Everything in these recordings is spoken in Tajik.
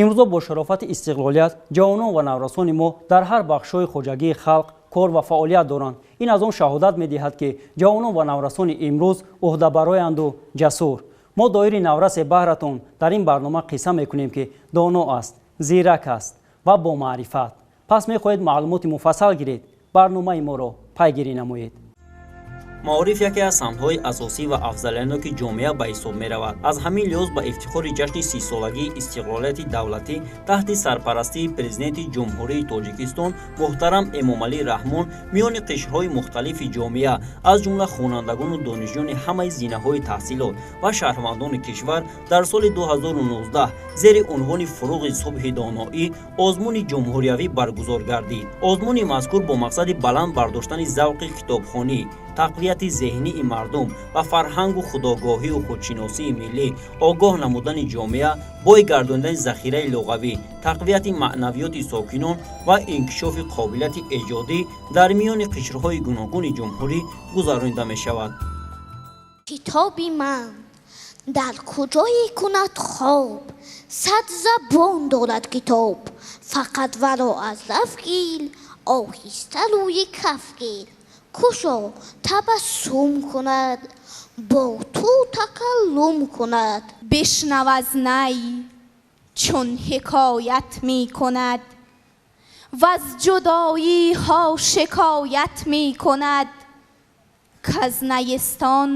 Имрӯзо бо шарофати истиқлолият ҷавонон ва наврасони мо дар ҳар бахшҳои хоҷагии халқ кор ва фаъолият доранд. Ин аз он шаҳодат медиҳад, ки ҷавонон ва наврасони имрӯз ӯҳдабароянду ҷасур. Мо доири наврасе баҳратон дар ин барнома қисса мекунем, ки доно аст, зирак аст ва бомаърифат. Пас мехоҳед маълумоти муфассал гиред, барномаи моро пайгирӣ намоед. Маориф яке аз самтҳои асосӣ ва афзалиятноки ҷомеа ба ҳисоб меравад. Аз ҳамин лиҳоз ба ифтихори ҷашни 30-солагии истиқлолияти давлатӣ таҳти сарпарастии Президенти Ҷумҳурии Тоҷикистон муҳтарам Эмомалӣ Раҳмон миёни қишрҳои мухталифи ҷомеа, аз ҷумла хонандагону донишҷӯёни ҳамаи зинаҳои таҳсилот ва шаҳрвандони кишвар дар соли 2019 зери унвони «Фуруғи субҳи доноӣ» озмуни ҷумҳуриявӣ баргузор гардид. Озмуни мазкур бо мақсади баланд бардоштани завқи китобхонӣ, тақвияти зеҳнии мардум ва фарҳангу худогоҳию худшиносии миллӣ, огоҳ намудани ҷомеа, бой гардонидани захираи луғавӣ, тақвияти маънавиёти сокинон ва инкишофи қобилияти эҷодӣ дар миёни қишрҳои гуногуни ҷумҳурӣ гузаронида мешавад. Китоби ман дар куҷое кунад хоб? 100 забон дорад китоб. Фақат варо аз лаф гир, оҳиста рӯи каф гир. Кушо, табассум кунад, бо ту такаллум кунад. Бишнав аз най, чун ҳикоят мекунад, ваз ҷудоиҳо шикоят мекунад, каз найистон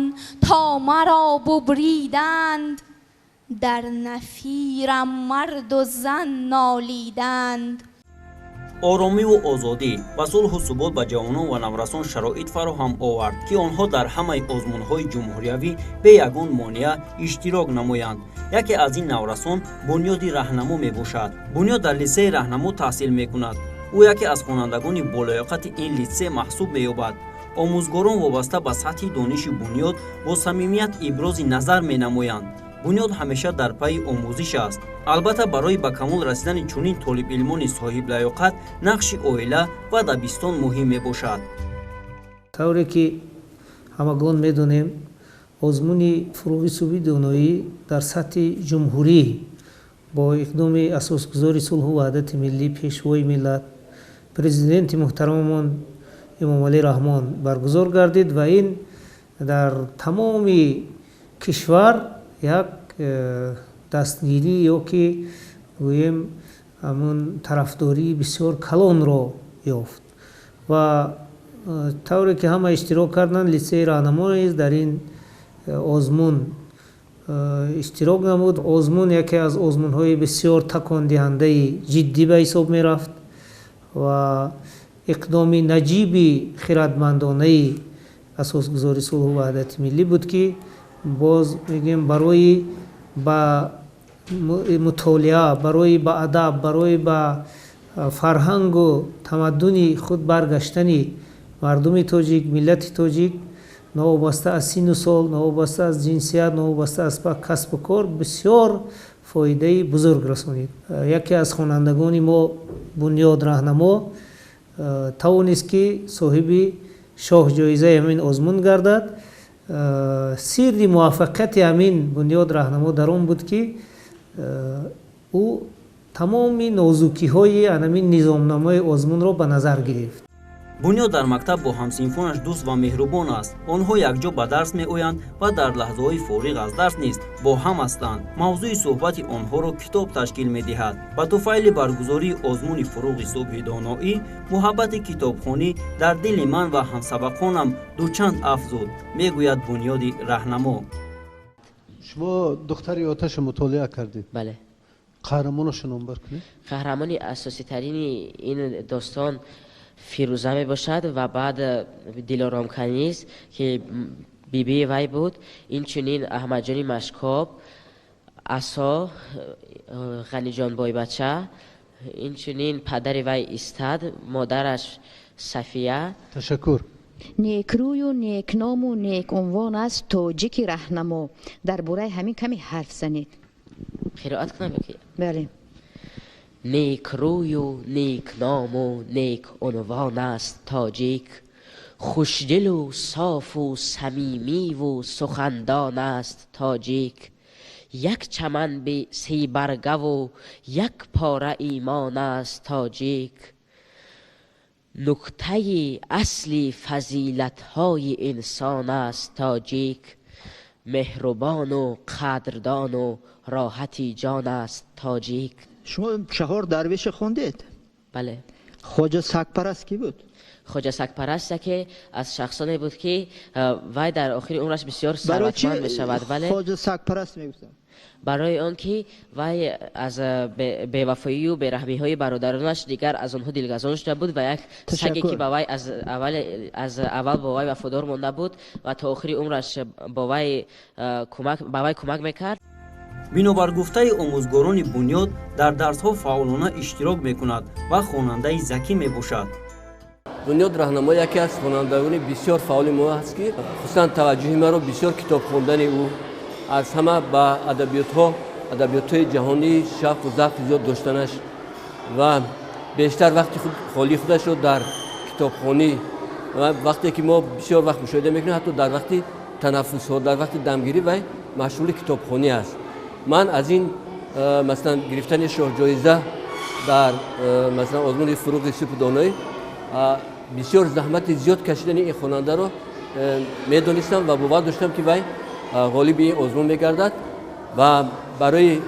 то маро бубриданд, дар нафирам марду зан нолиданд. Оромиву озодӣ ва сулҳу субот ба ҷавонон ва наврасон шароит фароҳам овард, ки онҳо дар ҳамаи озмунҳои ҷумҳуриявӣ бе ягон монеа иштирок намоянд. Яке аз ин наврасон Бунёди Раҳнамо мебошад. Бунёд дар литсеи «Раҳнамо» таҳсил мекунад. Ӯ яке аз хонандагони болаёқати ин литсей маҳсуб меёбад. Омӯзгорон вобаста ба сатҳи дониши Бунёд бо самимият ибрози назар менамоянд. Бунёд ҳамеша дар пайи омӯзиш аст. Албатта, барои ба камол расидани чунин толибилмони соҳиблаёқат нақши оила ва дабистон муҳим мебошад. Тавре ки ҳамагон медонем, озмуни «Фуруғи субҳи доноӣ» дар сатҳи ҷумҳурӣ бо иқдоми асосгузори сулҳу ваҳдати миллӣ, Пешвои миллат, Президенти муҳтарамамон Эмомалӣ Раҳмон баргузор гардид ва ин дар тамоми кишвар як дастгирӣ ё ки гӯем, ҳамун тарафдории бисёр калонро ёфт. Ва тавре ки ҳама иштирок карданд, литсеи «Раҳнамо» низ дар ин озмун иштирок намуд. Озмун яке аз озмунҳои бисёр такондиҳандаи ҷиддӣ ба ҳисоб мерафт ва иқдоми наҷиби хирадмандонаи асосгузори сулҳу ваҳдати миллӣ буд, ки боз мегӯем, барои ба мутолиа, барои ба адаб, барои ба фарҳангу тамаддуни худ баргаштани мардуми тоҷик, миллати тоҷик, новобаста аз синну сол, новобаста аз ҷинсият, новобаста аз касбу кор, бисёр фоидаи бузург расонид. Яке аз хонандагони мо, Бунёд Раҳнамо, тавонист, ки соҳиби шоҳҷоизаи ҳамин озмун гардад. Сирри муваффақияти ҳамин Бунёд Раҳнамо дар он буд, ки ӯ тамоми нозукиҳои анамин низомномаи озмунро ба назар гирифт. Бунёд дар мактаб бо ҳамсинфонаш дӯст ва меҳрубон аст. Онҳо якҷо ба дарс меоянд ва дар лаҳзаҳои фориғ аз дарс низ бо ҳам ҳастанд. Мавзӯи суҳбати онҳоро китоб ташкил медиҳад. Ба туфайли баргузории озмуни «Фуруғи субҳи доноӣ» муҳаббати китобхонӣ дар дили ман ва ҳамсабақонам дучанд афзуд, мегӯяд Бунёди Раҳнамо. Шумо «Духтари оташа» мутолиа кардед? Бале. Қаҳрамонашо номбар кунед. Қаҳрамони асоситарини ин достон Фирӯза мебошад ва баъд Дилором каниз, ки бибии вай буд, инчунин Аҳмадҷони Машкоб, Асо, Ғаниҷон Бойбача, инчунин падари вай Истад, модараш Сафия. Ташаккур. Некрӯю некному некунвон аст тоҷики раҳнамо. Дар бораи ҳамин каме ҳарф занед. Қироат кунам ё ки? Бале. Некрӯю некному некунвон аст тоҷик, хушдилу софу самимиву сухандон аст тоҷик. Як чаман би сибаргаву як пора имон аст тоҷик. Нуктаи асли фазилатҳои инсон аст тоҷик. Меҳрубону қадрдону роҳати ҷон аст тоҷик. Шумо чаҳор дарвеша хондед? Бале. Хоҷа Сагпараст кӣ буд? Хоҷа Сагпараст яке аз шахсоне буд, ки вай дар охири умраш бисёр сарватманд мешавад, вале Хоҷа Сагпараст мегуфтанд? Барои он ки вай аз бевафоию бераҳмиҳои бародаронаш дигар аз онҳо дилгазон шуда буд ва як саге, ки ба вай аз аввал бо вай вафодор монда буд ва то охири умраш бо вай ба вай кӯмак мекард. Бинобар гуфтаи омӯзгорони Бунёд, дар дарсҳо фаъолона иштирок мекунад ва хонандаи закӣ мебошад. Бунёд Раҳнамо яке аз хонандагони бисёр фаъоли мо аст, ки хусусан таваҷҷӯҳи маро бисёр китоб хондани ӯ, аз ҳама ба адабиётҳо, адабиётҳои ҷаҳонӣ шавқу завқи зиёд доштанаш ва бештар вақти холии худашро дар китобхонӣ, ва вақте ки мо бисёр вақт мушоҳида мекунем, ҳатто дар вақти танаффусҳо, дар вақти дамгирӣ вай машғули китобхонӣ аст. Ман аз ин, масалан, гирифтани шоҳҷоиза дар, масалан, озмуни Фуруғи субҳу доноӣ, бисёр заҳмати зиёд кашидани ин хонандаро медонистам ва бовар доштам, ки вай ғолиби ин озмун мегардад ва барои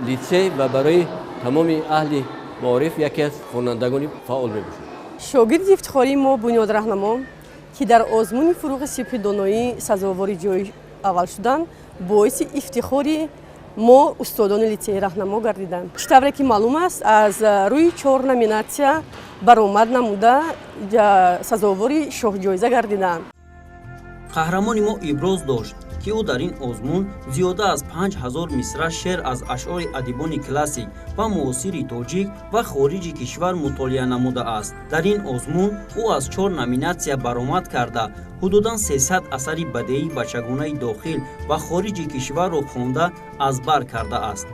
литсей ва барои тамоми аҳли маориф яке аз хонандагони фаъол мебошад. Шогирди ифтихории мо Бунёд Раҳнамо, ки дар озмуни Фуруғи субҳи доноӣ сазовори ҷои аввал шуданд, боиси ифтихори мо, устодони литсеи Раҳнамо, гардиданд. Чӣ тавре ки маълум аст, аз рӯи чор номинатсия баромад намуда, сазовори шоҳҷоиза гардиданд. Қаҳрамони мо иброз дошт, ки ӯ дар ин озмун зиёда аз 5000 мисра шеър аз ашъори адибони классик ва муосири тоҷик ва хориҷи кишвар мутолиа намудааст. Дар ин озмун ӯ аз чор номинатсия баромад карда, ҳудудан 300 асари бадеии бачагонаи дохил ва хориҷи кишварро хонда аз бар кардааст.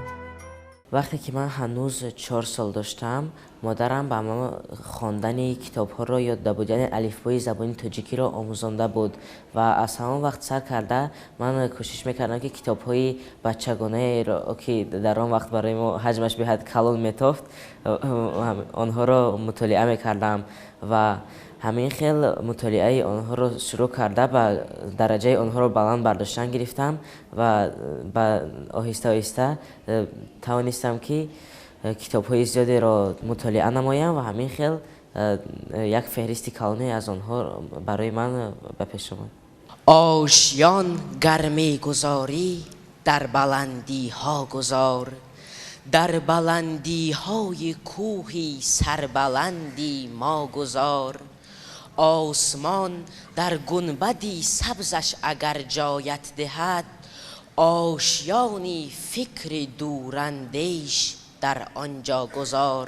Вақте ки ман ҳанӯз 4 сол доштам, модарам ба ман хондани китобҳоро ёд дода буд, яъне алифбои забони тоҷикиро омӯзонда буд. Ва аз ҳамон вақт сар карда ман кӯшиш мекардам, ки китобҳои бачагонаеро, ки дар он вақт барои мо ҳаҷмаш беҳад калон метофт, онҳоро мутолиа мекардам. Ва ҳамин хел мутолиаи онҳоро шурӯъ карда, ба дараҷаи онҳоро баланд бардоштан гирифтам ва ба оҳиста оҳиста тавонистам, ки китобҳои зиёдеро мутолиа намоям ва ҳамин хел як феҳристи калоне аз онҳо барои ман ба пеш омад. Ошён гар мегузорӣ, дар баландиҳо гузор, дар баландиҳои кӯҳи сарбаланди мо гузор. Осмон дар гунбади сабзаш агар ҷоят диҳад, ошёни фикри дурандеш дар он ҷо гузор.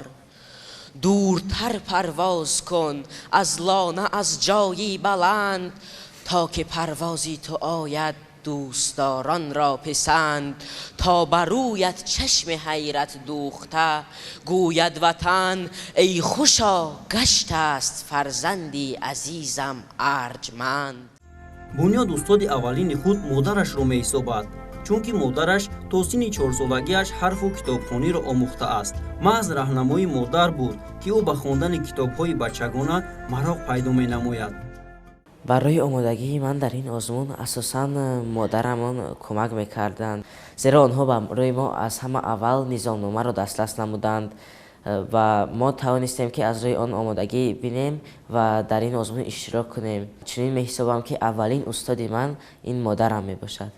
Дуртар парвоз кун аз лона, аз ҷои баланд, то ки парвози ту ояд дӯстдоронро писанд, то ба рӯят чашми ҳайрат дӯхта гӯяд ватан: эй хушо, гаштааст фарзанди азизам арҷманд. Бунёд устоди аввалини худ модарашро меҳисобад, чунки модараш то синни чорсолагиаш ҳарфу китобхониро омӯхтааст. Маҳз раҳнамои модар буд, ки ӯ ба хондани китобҳои бачагона мароқ пайдо менамояд. Барои омодагии ман дар ин озмун асосан модарамон кӯмак мекарданд, зеро онҳо барои мо аз ҳама аввал низомномаро дастрас намуданд ва мо тавонистем, ки аз рӯи он омодагӣ бинем ва дар ин озмун иштирок кунем. Чунин меҳисобам, ки аввалин устоди ман ин модарам мебошад.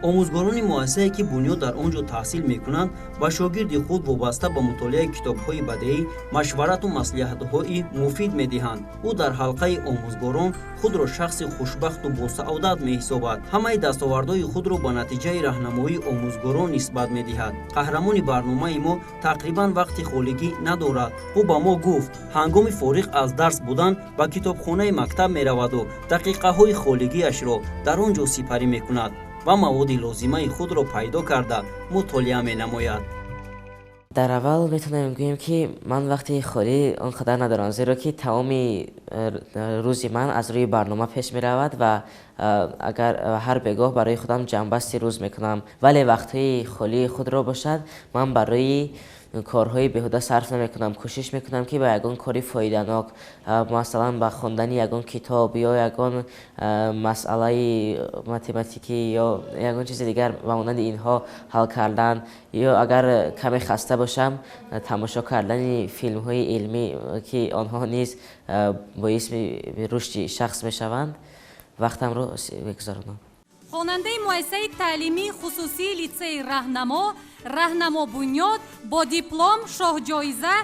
Омӯзгорони муассисае, ки Бунёд дар он ҷо таҳсил мекунанд, ба шогирди худ вобаста ба мутолиаи китобҳои бадеӣ машварату маслиҳатҳои муфид медиҳанд. Ӯ дар ҳалқаи омӯзгорон худро шахси хушбахту босаодат меҳисобад. Ҳамаи дастовардҳои худро ба натиҷаи раҳнамоии омӯзгорон нисбат медиҳад. Қаҳрамони барномаи мо тақрибан вақти холигӣ надорад. Ӯ ба мо гуфт, ҳангоми фориғ аз дарс будан ба китобхонаи мактаб мераваду дақиқаҳои холигиашро дар он ҷо сипарӣ мекунад ва маводи лозимаи худро пайдо карда мутолиа менамояд. Дар аввал метавонем гӯем, ки ман вақти холӣ он қадар надорам, зеро ки тамоми Рӯзи ман аз рӯи барнома пеш меравад ва агар ҳар бегоҳ барои худам ҷамъбасти рӯз мекунам, вале вақтҳои холии худро бошад, ман барои корҳои беҳуда сарф намекунам. Кӯшиш мекунам, ки ба ягон кори фоиданок, масалан, ба хондани ягон китоб ё ягон масъалаи математикӣ ё ягон чизи дигар ба монанди инҳо ҳал кардан, ё агар каме хаста бошам, тамошо кардани филмҳои илмӣ, ки онҳо низ боиси рушди шахс мешаванд, вақтамро мегузаронам. Хонандаи муассисаи таълимии хусусии литсеи Раҳнамо, Раҳнамо Бунёд бо диплом, шоҳҷоиза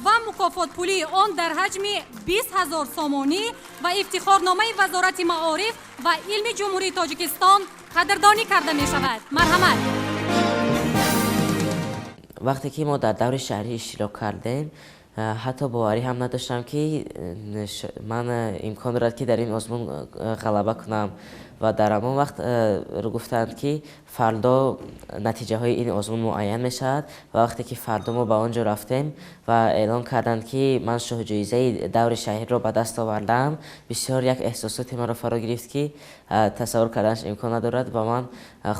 ва мукофотпулии он дар ҳаҷми 20 000 сомонӣ ва ифтихорномаи Вазорати маориф ва илми Ҷумҳурии Тоҷикистон қадрдонӣ карда мешавад. Марҳамат. Вақте ки мо дар даври шаҳрӣ иштирок кардем, ҳатто боварӣ ҳам надоштам, ки ман имкон дорад, ки дар ин озмун ғалаба кунам. Ва дар ҳамон вақт гуфтанд, ки фардо натиҷаҳои ин озмун муайян мешавад. Ва вақте ки фардо мо ба он ҷо рафтем ва эълон карданд, ки ман шоҳҷоизаи даври шаҳриро ба даст овардаам, бисёр як эҳсосоте маро фаро гирифт, ки тасаввур карданаш имкон надорад. Ва ман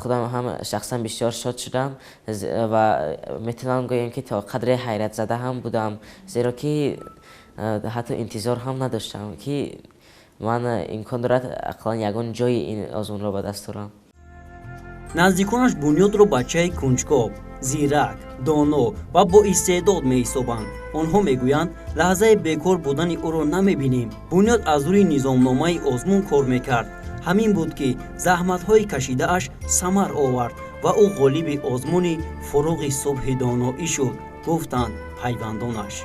худам ҳам шахсан бисёр шод шудам ва метавонам гӯям, ки то қадре ҳайратзада ҳам будам, зеро ки ҳатто интизор ҳам надоштам, ки ман имкон дорад ақаллан ягон ҷои ин озмунро ба даст орам. Наздиконаш Бунёдро бачаи кунҷков, зирак, доно ва боистеъдод меҳисобанд. Онҳо мегӯянд, лаҳзаи бекор будани ӯро намебинем. Бунёд аз рӯи низомномаи озмун кор мекард. Ҳамин буд, ки заҳматҳои кашидааш самар овард ва ӯ ғолиби озмуни Фуруғи субҳи доноӣ шуд, гуфтанд пайвандонаш.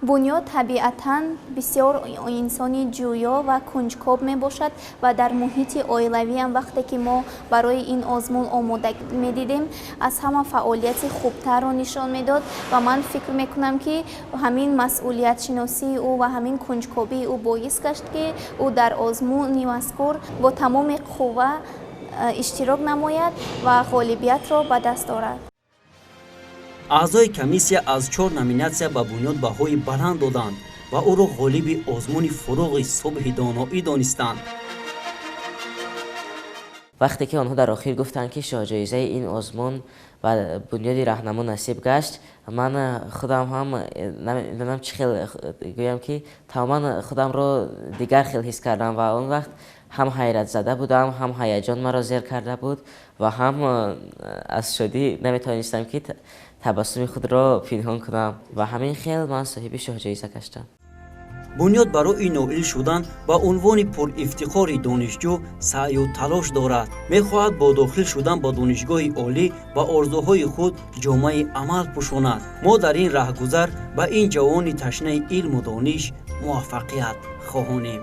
Бунёд табиатан бисёр инсони ҷӯё ва кунҷкоб мебошад ва дар муҳити оилавиам, вақте ки мо барои ин озмун омода медидем, аз ҳама фаъолияти хубтарро нишон медод. Ва ман фикр мекунам, ки ҳамин масъулиятшиносии ӯ ва ҳамин кунҷкобии ӯ боис гашт, ки ӯ дар озмуни мазкур бо тамоми қувва иштирок намояд ва ғолибиятро ба даст орад. Аъзои комиссия аз чор номинатсия ба Бунёд баҳои баланд доданд ва ӯро ғолиби озмуни Фуруғи субҳи доноӣ донистанд. Вақте ки онҳо дар охир гуфтанд, ки шоҳҷоизаи ин озмун ба Бунёди Раҳнамо насиб гашт, ман худам ҳам намедонам чӣ хел гӯям, ки тамоман худамро дигар хел ҳис кардам. Ва он вақт ҳам ҳайратзада будам, ҳам ҳаяҷон маро зер карда буд ва ҳам аз шодӣ наметавонистам, ки табассуми худро пинҳон кунам. Ва ҳамин хел ман соҳиби шоҳҷоиза гаштам. Бунёд барои ноил шудан ба унвони пурифтихори донишҷӯ саъю талош дорад. Мехоҳад бо дохил шудан ба донишгоҳи олӣ ба орзуҳои худ ҷомаи амал пӯшонад. Мо дар ин раҳгузар ба ин ҷавони ташнаи илму дониш муваффақият хоҳонем.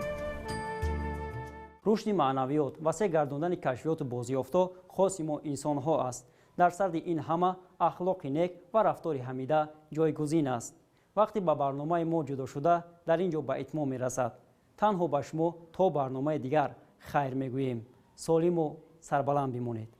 Рушди маънавиёт, васеъ гардондани кашфиёту бозёфтҳо хоси мо инсонҳо аст. Дар садри ин ҳама ахлоқи нек ва рафтори ҳамида ҷойгузин аст. Вақте ба барномаи мо ҷудошуда дар ин ҷо ба итмом мерасад. Танҳо ба шумо то барномаи дигар хайр мегӯем. Солиму сарбаланд бимонед.